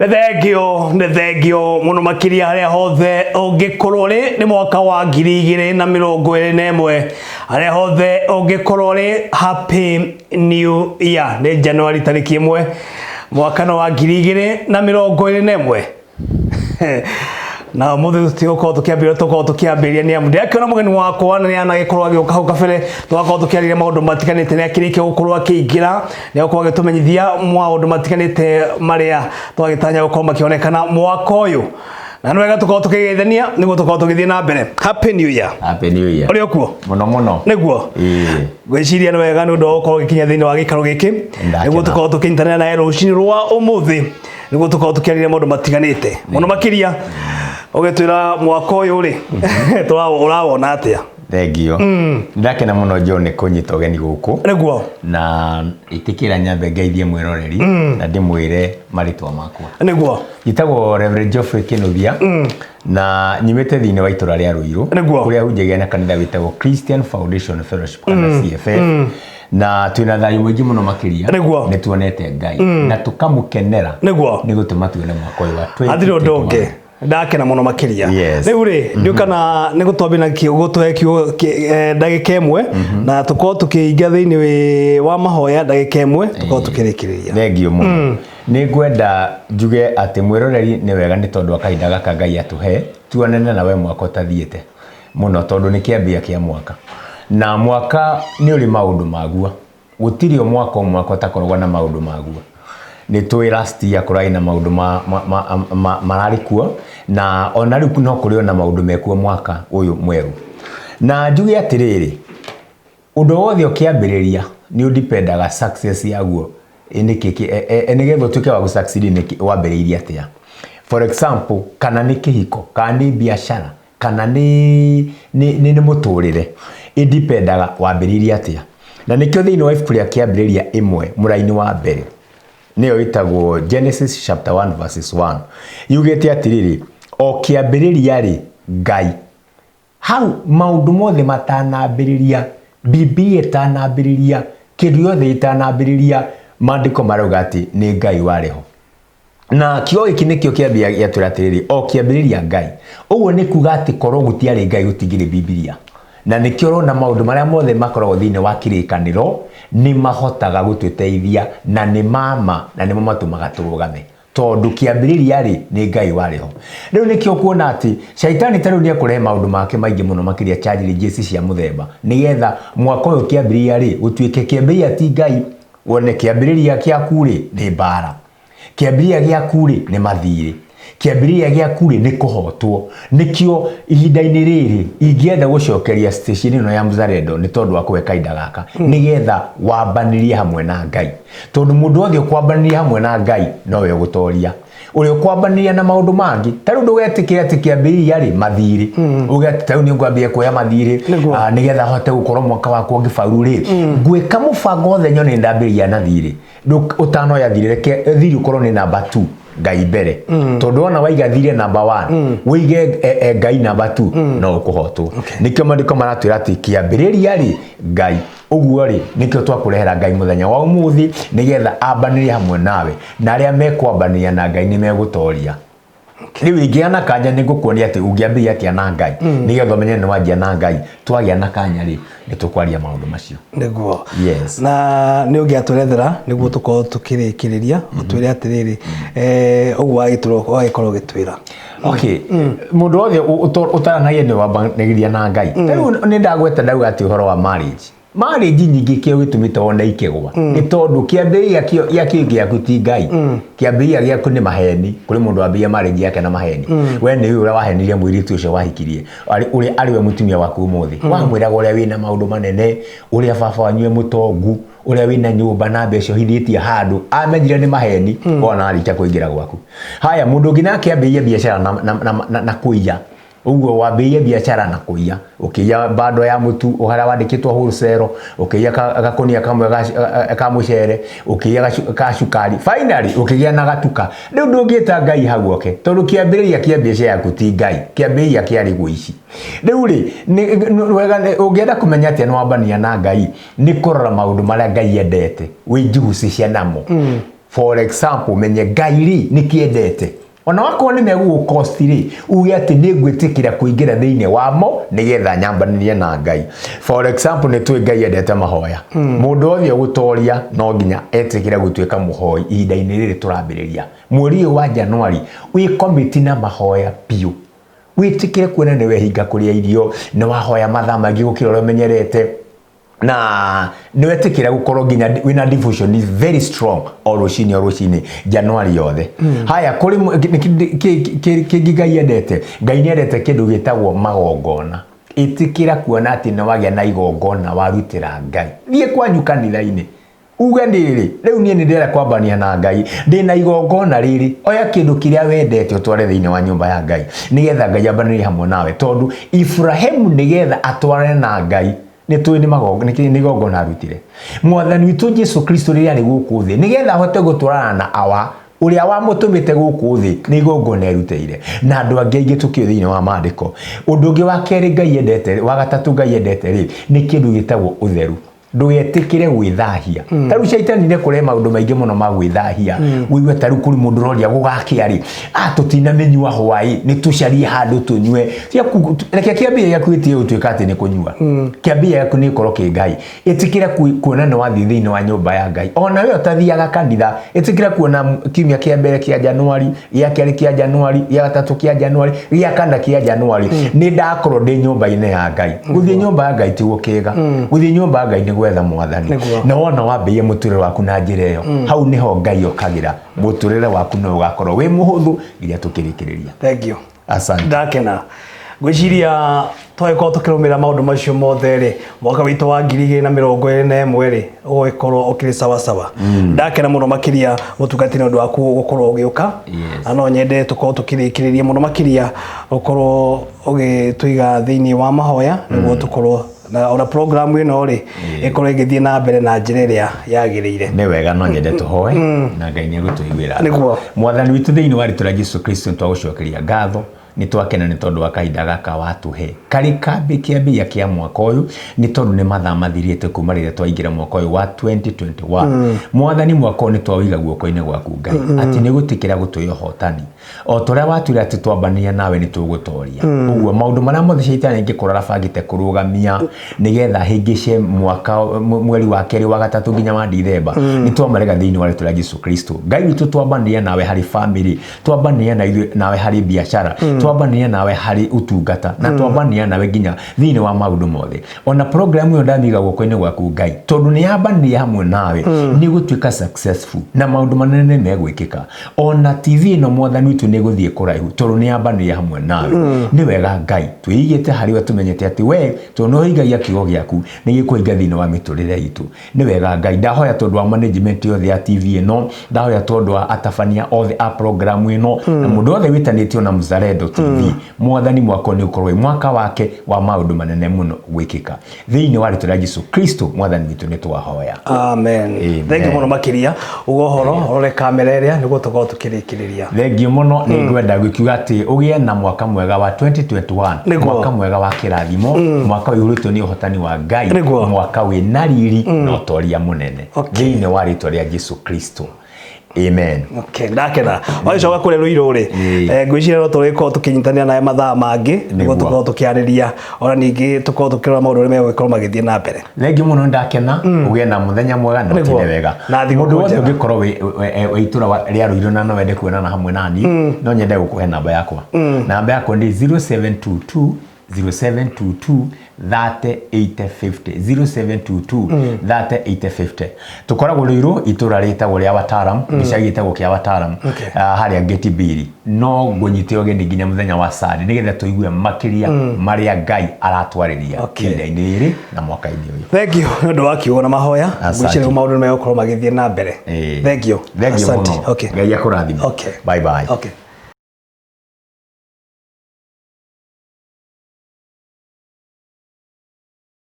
Nĩ thengio, nĩ thengio mũno makĩria harĩa hothe ũngĩkorwo ũrĩ. Nĩ mwaka wa 2021, harĩa hothe ũngĩkorwo ũrĩ, happy new year. Nĩ Januari tarĩki 1, mwaka wa 2021, na ũmũthĩ tũtigũkorwo tũkĩambĩrĩria, tũkorwo tũkĩambĩrĩria nĩ amu ndĩrakĩona mũgeni wakwa na nĩ anagĩkorwo agĩũka. Hau kabere tũgakorwo tũkĩarĩria maũndũ matiganĩte, nĩ akĩrĩkia gũkorwo akĩingĩra, nĩ agũkorwo agĩtũmenyithia maũndũ matiganĩte marĩa twagĩtanya gũkorwo makĩonekana mwaka ũyũ, na nĩ wega tũkorwo tũkĩgeithania nĩguo tũkorwo tũgĩthiĩ na mbere. Happy new year. Happy New Year. Ũrĩ okuo? Mũno mũno. Nĩguo. Ĩĩ. Ngwĩciria nĩ wega nĩ ũndũ wa gũkorwo ũgĩkinya thĩinĩ wa gĩikaro gĩkĩ Ndakena. nĩguo tũkorwo tũkĩnyitanĩra nawe rũcinĩ rwa ũmũthĩ, nĩguo tũkorwo tũkĩarĩria maũndũ matiganĩte mũno makĩria, ũgĩtwĩra mwaka ũyũ rĩ, ũrawona atĩa? Thengio. Ndakena mũno, John, nĩ kũnyita ũgeni gũkũ. Na ĩtĩkĩra nyambe ngeithie mwĩroreri na ndĩmwĩre marĩtwa makwa. Njĩtagwo Reverend Geoffrey Kĩnuthia na nyumĩte thĩinĩ wa itũra rĩa Ruiru, kũrĩa hunjagia na kanitha wĩtagwo Christian Foundation Fellowship kana CFF, na twĩna thayũ mũingĩ mũno makĩria. Nĩ tuonete Ngai na tũkamũkenera nĩ gũtũma tuone mwaka ũyũ wa Hatirĩ ũndũ 2021. ũngĩ, ndakena mũno makĩria. Rĩu rĩ, ndiũ kana nĩ gũtwambia na gũtũhe kiugo ndagĩka 1, na tũkorwo tũkĩinga thĩinĩ wa mahoya ndagĩka 1, tũkorwo tũkĩrĩkĩrĩria. Thengio mũno. Nĩ ngwenda njuge atĩ mwĩroreri, nĩ wega nĩ tondũ wa kahinda gaka Ngai atũhe tuonane nawe mwaka ũtathiĩte mũno, tondũ nĩ kĩambia kĩa mwaka, na mwaka nĩ ũrĩ maũndũ maguo. Gũtirĩ o mwaka o mwaka ũtakoragwo na maũndũ maguo. Nĩ tũĩ last year kũrarĩ na maũndũ mararĩ kuo, na ona rĩu no kũrĩ ona maũndũ mekuo mwaka ũyũ mwerũ. Na njuge atĩrĩrĩ, ũndũ wothe ũkĩambĩrĩria nĩ ũdipendaga success yaguo nĩkĩ nĩgetha ũtuĩke wa gũ-succeed nĩkĩ wambĩrĩirie atĩa. For example, kana nĩ kĩhiko, kana nĩ biacara, kana nĩ mũtũrĩre, ĩdipendaga wambĩrĩirie atĩa. Na nĩkĩo thĩinĩ wa ibuku rĩa Kĩambĩrĩria 1 mũraini wa mbere, nĩyo ĩtagwo Genesis chapter 1 verses 1, yugĩte atĩrĩrĩ, o kĩambĩrĩria rĩ, Ngai. Hau maũndũ mothe matanambĩrĩria, Bibilia ĩtanambĩrĩria, kĩndũ gĩothe gĩtanambĩrĩria, maandĩko marauga atĩ nĩ Ngai warĩ ho. Na kiugo gĩkĩ nĩkĩo kĩambia gĩatwĩra atĩrĩrĩ, o kĩambĩrĩria Ngai. Ũguo nĩ kuga atĩ korwo gũtiarĩ Ngai, gũtingĩrĩ Bibilia. Na nĩkĩo ũrona maũndũ marĩa mothe makoragwo thĩinĩ wa Kĩrĩkanĩro nĩ mahotaga gũtũteithia, na nĩ mama, na nĩmo matũmaga tũrũgame, tondũ kĩambĩrĩria rĩ, nĩ Ngai warĩ ho. Rĩu nĩkĩo kuona atĩ caitani ta rĩu nĩ ekũrehe maũndũ make maingĩ mũno makĩria, challenges cia mũthemba, nĩgetha mwaka ũyũ kĩambĩrĩria rĩ, gũtuĩke kĩambĩrĩria ti Ngai. Wone kĩambĩrĩria gĩaku rĩ, nĩ mbara, kĩambĩrĩria gĩaku rĩ, nĩ mathirĩ, kĩambĩrĩria gĩaku rĩ, nĩ kũhotwo. Nĩkĩo ihinda-inĩ rĩrĩ ingĩenda gũcokeria station ĩno ya Mzalendo nĩ tondũ wa kũhe kahinda gaka, nĩgetha wambanĩrie hamwe na Ngai, tondũ mũndũ wothe ũkwambanĩria hamwe na Ngai nowe ũgũtoria ũrĩa ũkwambanĩria na maũndũ mangĩ. Ta rĩu ndũgetĩkĩre atĩ kĩambĩrĩria rĩ, mathirĩ, uge atĩ ta rĩu nĩ ngwambia kuoya mathirĩ nĩgetha hote gũkorwo mwaka wakwa ũngĩbaru rĩ, ngwĩka mũbango wothe nyone ndambĩrĩria na thirĩ. Ũtanoya thirĩ, reke thirĩ ũkorwo nĩ namba 2, Ngai mbere, tondũ wona waiga thirĩ namba 1, wĩige Ngai namba 2, no ũkũhotwo. Nĩkĩo maandĩko maratwĩra atĩ kĩambĩrĩria rĩ, Ngai. Ũguo rĩ, nĩkĩo twakũrehera Ngai mũthenya wa ũmũthĩ, nĩgetha ambanĩrie hamwe nawe, na arĩa mekwambanĩria na Ngai nĩ megũtoria. Rĩu ingĩgĩa na kanya nĩ ngũkuonia atĩ ũngĩambĩrĩria atĩa na Ngai, nĩgetha ũmenye nĩ wanjia na Ngai. Twagĩa na kanya rĩ, nĩ tũkwaria maũndũ macio. Nĩguo. Na nĩ ũngĩatũrethera nĩguo tũkorwo tũkĩrĩkĩrĩria, ũtwĩre atĩrĩrĩ, ũguo wagĩkorwo ũgĩtwĩra. Okay, mũndũ wothe ũtaranagia nĩ wambanagĩria na Ngai. Ta rĩu nĩ ndagweta, ndauga atĩ ũhoro wa marriage, marriage nyingĩ kĩo gĩtũmĩte wone ikĩgwa nĩ tondũ kĩambĩrĩria gĩa kĩo gĩaku ti Ngai, kĩambĩrĩria gĩaku nĩ maheni. Kũrĩ mũndũ wambĩrĩria marriage yake na maheni. We nĩ ũrĩa wahenirie mũirĩtu ũcio wahikirie, ũrĩa arĩ we mũtumia waku ũmũthĩ. Wamwĩraga ũrĩa wĩna maũndũ manene, ũrĩa baba wanyu e mũtongu, ũrĩa wĩna nyũmba na mbeca ũhithĩtie handũ. Amenyire nĩ maheni wona arĩkia kũingĩra gwaku. Haya, mũndũ ũngĩ nake ambĩrĩria biacara na kũiya. Ũguo wambĩrĩria biacara na kũiya, ũkĩiya bando ya mũtu harĩa wandĩkĩtwo wholesale, ũkĩiya gakũnia kamwe ka mũcere, ũkĩiya ka cukari, finally ũkĩgĩa na gatuka. Rĩu ndũngĩta Ngai hau oke, tondũ kĩambĩrĩria kĩa biacara yaku ti Ngai, kĩambĩrĩria kĩarĩ ũici. Rĩu rĩ, nĩ wega ũngĩenda kũmenya atĩa nĩ wambania na Ngai, nĩ kũrora maũndũ marĩa Ngai endete wĩnjihucicia namo. For example, menye Ngai rĩ nĩ kĩendete, ona wakorwo nĩ megũgũkosti rĩ, uge atĩ nĩ ngwĩtĩkĩra kũingĩra thĩinĩ wamo nĩgetha nyambanĩrie na Ngai. For example, nĩ tũĩ Ngai endete mahoya. Mũndũ wothe ũgũtoria no nginya etĩkĩre gũtuĩka mũhoi. Ihinda-inĩ rĩrĩ tũrambĩrĩria mweri ũyũ wa Januari, wĩ komiti na mahoya biũ, wĩtĩkĩre kuona nĩ wehinga kũrĩa irio, nĩ wahoya mathaa maingĩ gũkĩra ũrĩa ũmenyerete, na nĩ wetĩkĩra gũkorwo nginya wĩna devotion is very strong o rũcinĩ o rũcinĩ Januari yothe. Haya, kũrĩ kĩngĩ Ngai endete. Ngai nĩ endete kĩndũ gĩtagwo magongona. Ĩtĩkĩra kuona atĩ nĩ wagĩa na igongona warutĩra Ngai. Thiĩ kwanyu kanitha-inĩ, uge rĩrĩ, rĩu niĩ nĩ ndĩrenda kwambania na Ngai, ndĩna igongona rĩrĩ. Oya kĩndũ kĩrĩa wendete ũtware thĩinĩ wa nyũmba ya Ngai, nĩgetha Ngai ambanĩrie hamwe nawe, tondũ Iburahĩmu nĩgetha atwarane na Ngai nĩ tũĩ nĩ igongona arutire. Mwathani witũ Jesu Kristo rĩrĩa arĩ gũkũ thĩ, nĩgetha ahote gũtwarana na awa ũrĩa wamũtũmĩte gũkũ thĩ, nĩ igongona erutĩire, na andũ angĩ aingĩ tũkĩũĩ thĩinĩ wa maandĩko. Ũndũ ũngĩ wa kerĩ Ngai endete, wa gatatũ Ngai endete rĩ, nĩ kĩndũ gĩtagwo ũtheru. Ndũgetĩkĩre gwĩthahia. Ta rĩu caitani nĩ kũrehe maũndũ maingĩ mũno ma gwĩthahia. Ũigue ta rĩu kũrĩ mũndũ ũroria gũgakĩa rĩ, tũtinamĩnyua hwaĩ, nĩ tũcarie handũ tũnyue. Ciaku, reke kĩambĩrĩria gĩaku gĩtige gũtuĩka atĩ nĩ kũnyua. Kĩambĩrĩria gĩaku nĩ gĩkorwo kĩ Ngai. Ĩtĩkĩra kuona nĩ wathiĩ thĩinĩ wa nyũmba ya Ngai. Ona we ũtathiaga kanitha, ĩtĩkĩra kuona kiumia kĩa mbere kĩa Januari, gĩa kerĩ kĩa Januari, gĩa gatatũ kĩa Januari, gĩa kana kĩa Januari, nĩ ndakorwo ndĩ nyũmba-inĩ ya Ngai. Gũthiĩ nyũmba ya Ngai ti gũkĩga. Gũthiĩ nyũmba ya Ngai nĩ gwetha Mwathani. Na wona wambĩrĩria mũtũrĩre waku na njĩra ĩyo, hau nĩho Ngai okagĩra. Mũtũrĩre waku no ũgakorwo wĩ mũhũthũ nginya tũkĩrĩkĩrĩria. Thank you. Asante. Ndakena. Ngwĩciria twagĩkorwo tũkĩrũmĩrĩra maũndũ macio mothe rĩ, mwaka witũ wa 2021 rĩ, ũgũgĩkorwo ũkĩrĩ sawasawa. Ndakena mũno makĩria, mũtungati, nĩ ũndũ waku gũkorwo ũgĩũka. Na no nyende tũkorwo tũkĩrĩkĩrĩria mũno makĩria ũkorwo ũgĩtũiga thĩinĩ wa mahoya, nĩguo tũkorwo na ona programu ĩno rĩ, ĩkorwo ĩgĩthiĩ na mbere na njĩra ĩrĩa yagĩrĩire. Nĩ wega, no nyende tũhoe na Ngai nĩ egũtũiguĩra tha. Nĩguo. Mwathani witũ, thĩinĩ wa rĩtwa rĩa Jesu Kristo, nĩ twagũcokeria ngatho. Nĩ twakena nĩ tondũ wa kahinda gaka watũhe karĩ kambĩ kĩambĩrĩria kĩa mwaka ũyũ, nĩ tondũ nĩ mathaa mathirĩte kuma rĩrĩa twaingĩra mwaka ũyũ wa 2021. Mwathani, mwaka ũyũ nĩ twawiga guoko-inĩ gwaku Ngai, atĩ nĩ gũtĩkĩra gũtũhe ũhotani o ta ũrĩa watwĩra atĩ twambania nawe nĩ tũgũtoria. Ũguo maũndũ marĩa mothe caitani angĩkorwo arabangĩte kũrũgamia nĩgetha hĩngĩce mwaka, mweri wa kerĩ, wa gatatũ nginya wa Dithemba, nĩ twamarega thĩinĩ wa rĩtwa rĩa Jesu Kristo. Ngai witũ, twambania nawe harĩ family, twambania na ithuĩ nawe harĩ biacara, twambania nawe harĩ ũtungata, na twambania nawe nginya thĩinĩ wa maũndũ mothe. Ona program ĩyo ndamiga guoko-inĩ gwaku Ngai, tondũ nĩ yambania hamwe nawe, nĩ gũtuĩka successful na maũndũ manene nĩ megwĩkĩka. Ona TV ĩno, Mwathani witũ, nĩ gũthiĩ kũraihu tondũ nĩ yambania hamwe nawe. Nĩ wega Ngai, twĩigĩte harĩ we, tũmenyete atĩ we tondũ nĩ ũhingagia kiugo gĩaku, nĩ gĩkũhinga thĩinĩ wa mĩtũrĩre itũ. Nĩ wega Ngai, ndahoya tondũ wa management yothe ya TV ĩno, ndahoya tondũ wa atabania othe a programu ĩno na mũndũ wothe wĩtanĩtio na Mzalendo TV. Mwathani, mwaka ũyũ nĩ ũkorwo wĩ mwaka wake wa maũndũ manene mũno gwĩkĩka. Thĩinĩ wa rĩtwa rĩa Jesu Kristo Mwathani witũ nĩ twahoya. Amen. Amen. Thank you mũno makĩria. Uga ũhoro ũrore kamera ĩrĩa nĩguo tũkorwo tũkĩrĩkĩrĩria. Thengiũ mũno. Nĩ ngwenda gũkiuga atĩ ũgĩe na mwaka mwega wa 2021. Nĩguo. Mwaka mwega wa kĩrathimo, mwaka ũihũrĩtwo nĩ ũhotani wa Ngai. Nĩguo. Mwaka wĩ na riri na ũtoria mũnene. Thĩinĩ wa rĩtwa rĩa Jesu Kristo, amen. Okay, ndakena. Wagĩcoka kũrĩa Rũirũ rĩ, ngwĩciria no tũrĩkorwo tũkĩnyitanĩra nawe mathaa mangĩ nĩguo Nĩguo. tũkorwo tũkĩarĩria, ona ningĩ tũkorwo tũkĩrora maũndũ ũrĩa megũgĩkorwo magĩthiĩ na mbere. Thengiũ mũno, ndakena. Ũgĩe na mũthenya mwega na Nĩguo. ũtinde wega. Na thigũkũ Mũndũ wothe njega. ũngĩkorwo wĩ itũra rĩa Rũirũ na no wende kuonana hamwe nani, no nyende gũkũhe namba yakwa. Namba yakwa nĩ 0722 0722 30 850, 0722 30 850. Tũkoragwo Rũirũ, itũra rĩtagwo rĩa Wataram, gĩcagi gĩtagwo kĩa Wataram. Harĩa ngĩti mbiri. No ngũnyite ũgeni nginya mũthenya wa Sunday nĩgetha tũigue makĩria marĩa Ngai aratwarĩria ihinda-inĩ rĩrĩ na mwaka-inĩ ũyũ. Thank you nĩ ũndũ wa kiugo na mahoya. Asante. Ngwĩciria rĩu maũndũ nĩ megũkorwo magĩthiĩ na mbere. Thank you. Thank you Asante. mũno. Okay. Ngai akũrathime. Okay. Bye bye. Okay.